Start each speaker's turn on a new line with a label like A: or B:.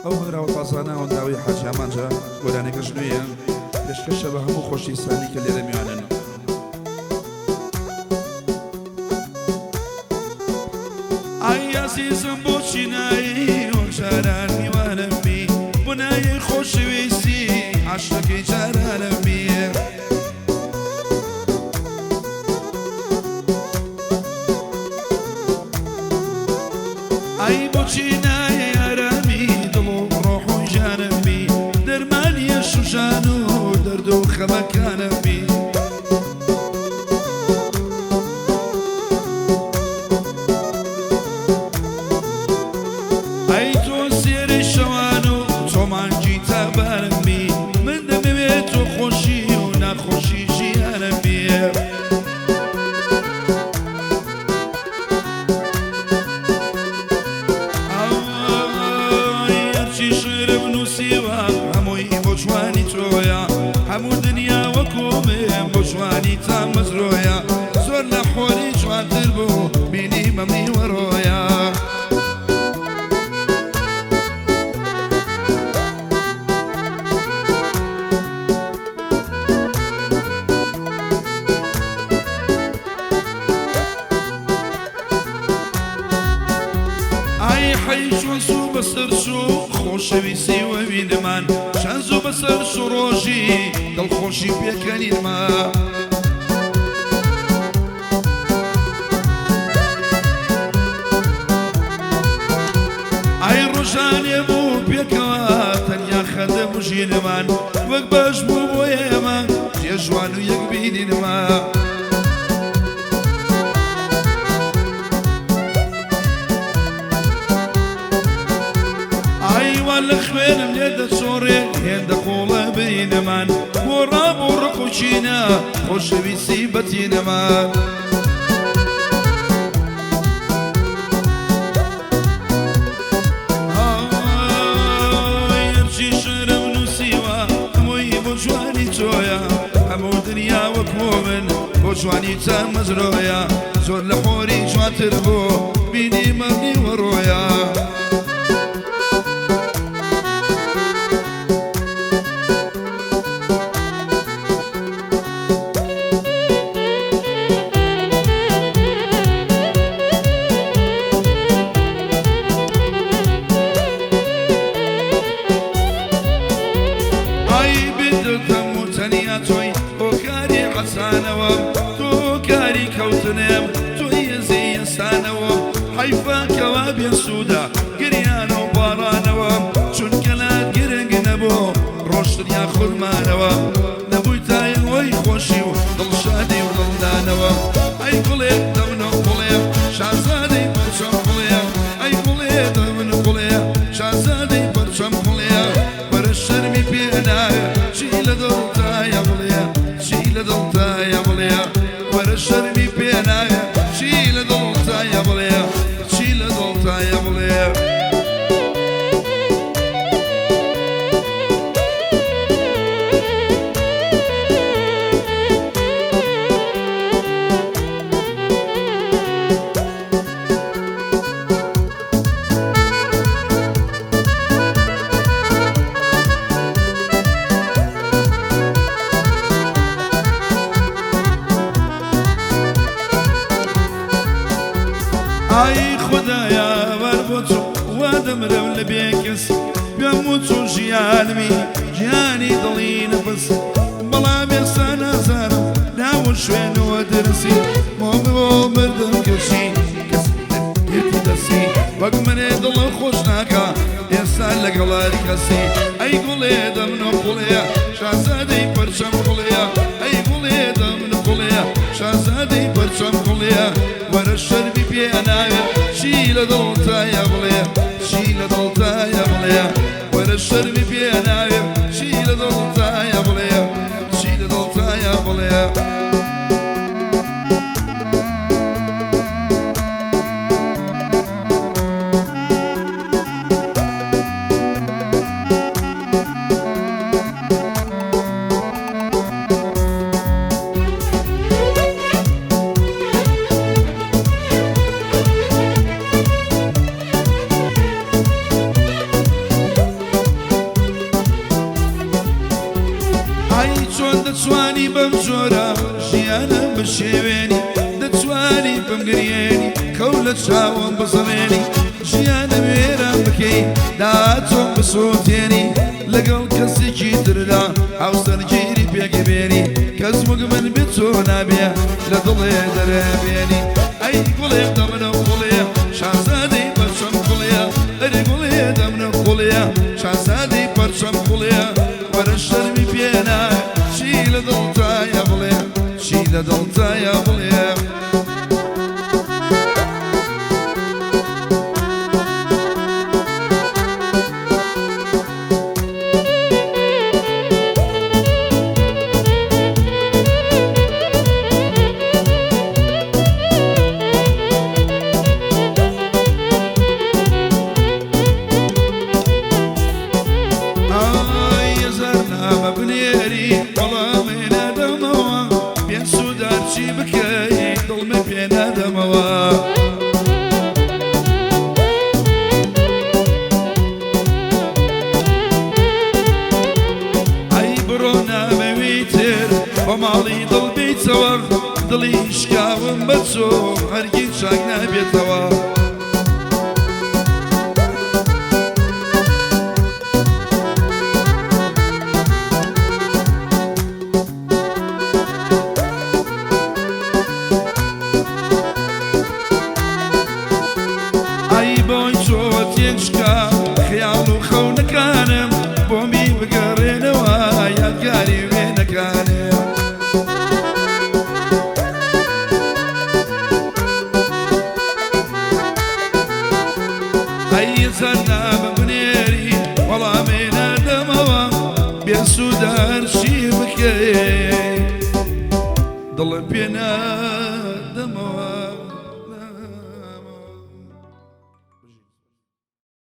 A: ئەو هۆنراوە تازانە هۆنراوەی حاجی ئامانجە، گۆرانیەکەش نوێیە، پێشکەشە بە هەموو خۆشەویستانی کە لێرە میوانن. ئای ئازیزم بۆچی نایەی وەک جاران میوانم بی، بۆ نایەی خۆشەویستی عاشقەکەی جارانم بی. ئای بۆچی نایەی ئارامی دڵ و ڕۆح و گیانم بی، دەرمانی ئێش و ژان و دەرد و خەمەکانم بی. ئەی تۆ سێرەی شەوان و تۆ مانگی تابانم بی، من دەمەوێ تۆ خۆشی و ناخۆشی ژیانم بی. ئای هەرچی شعرم نووسیوە هەمووی بۆ جوانی تۆیە، هەموو دنیا وەکو من بۆ جوانی تامەزرۆیە، زۆر لە حۆری جوانتر بوو بینیمە میوەڕۆیە. ئای حەی چۆن زوو بەسەر چوو خۆشەویستی وەوینمان، چەند زوو بەسەر چوو ڕۆژی دڵخۆشی پێکەنینما. ئای ڕۆژانێ بوو پێکەوە تەنیا خەندە بژینمان، وەک باش بوو بۆ ئێمە جێژوان و یەک بینینما. ئای وا لە خوێنم لێ دەچۆڕێ هێندە قوڵە بینەمان، گۆڕابوو ڕق و کینە خۆشەویستی بەتینەمان. ئای هەرچی شعرم نووسیوە هەمووی بۆ جوانی تۆیە، هەموو دنیا وەکو من بۆ جوانی تامەزرۆیە، زۆر لە حۆری جوانتر بوو بینیمە نیوەڕۆیە. ئای بێدڵتم و تەنیا تۆی هۆکاری حەسانەوەم، تۆ هۆکاری کەوتنم، تۆی هێزی ئێستانەوەم، حەیفە کەوا بێ سوودە گریان و پاڕانەوەم، چونکە لات گرنگ نەبوو ڕۆشتن یاخود مانەوەم، نەبووی تایەوەی خۆشی و دڵشادی و دڵدانەوەم. ئەی گوڵێ دەمن و قوڵێ شازادەی پەرچەم قوڵێ، ئەی گوڵێ دەمن و قوڵێ شازادەی پەرچەم قوڵێ، وەرە شەرمی پێ نایە چی لە دڵتایە بڵێ، چی لە دڵتایە بڵێ، وەرە شەرمی پێ نایە چی لە دڵتایە بڵێ، چی لە دڵتایە بڵێ. ئای خودایا وەر بۆ تۆ وا دەمرم لە بێکەس، پێم و تۆ ژیانمی ژیانی دڵی نەفس، بەڵام ئێستا نازانم ناو و شوێنەوە درسی، بۆ مردم کەچی کەس نەدێتی دەستی، وەک منێ دڵم خۆش ناکا ئێستا لەگەڵ هەر کەسی. ئەی گوڵێ دەمن و قوڵێ شازادەی پەرچەم قوڵێ، ئەی گوڵێ دەمن و قوڵێ شازادەی پەرچەم قوڵێ، وەرە شەرمی پێ ناوێ چی لە دڵتایە بڵێ، چی لە دڵتایە بڵێ، وەرە شەرمی پێ ناوێ چی لە دڵتایە بڵێ، چی لە دڵتایە بڵێ. بەم جۆرە ژیانم بشێوێنی دەتوانی بمگریێنی خەو لە چاوم بزڕێنی ژیانم وێران بکەی داهاتووم بسووتێنی لەگەڵ کەسێکی تردا هاوسەرگیری پێکبێنی کەس وەک من بێ تۆ نابێ لە دڵێ دەربێنی ئەی گوڵێ دەمنە قوڵێ شازادەی پەرچەم گوڵێ ئەرێ گوڵێ دەمنە قوڵێ شازادەی پەرچەم گوڵێ وەرە شەرمی پێنا چی لە دڵتایە بڵێ چی لە دڵتایە بڵێ. ئای هەزار نامە بنێری وەڵامێ نادەمەوە بێ سوودار چی بکەی دڵمە پێ نادەمەوە. ئەی بڕۆ نامەوێی تر بە ماڵی دڵ بیتەوە دڵی شکاوم بەچۆ هەرگیز چاک نابێتەوە. ئەی بۆی تۆ تێکشکا خەیاڵ و خەونەکانم بۆمی بگەڕێنەوە یادگاری وێنەکانم. ئەی زەرنامە بنێری وەڵامێ نادەمەوە بێ سوودار چی بکەی دڵم پێ نادەمەوە.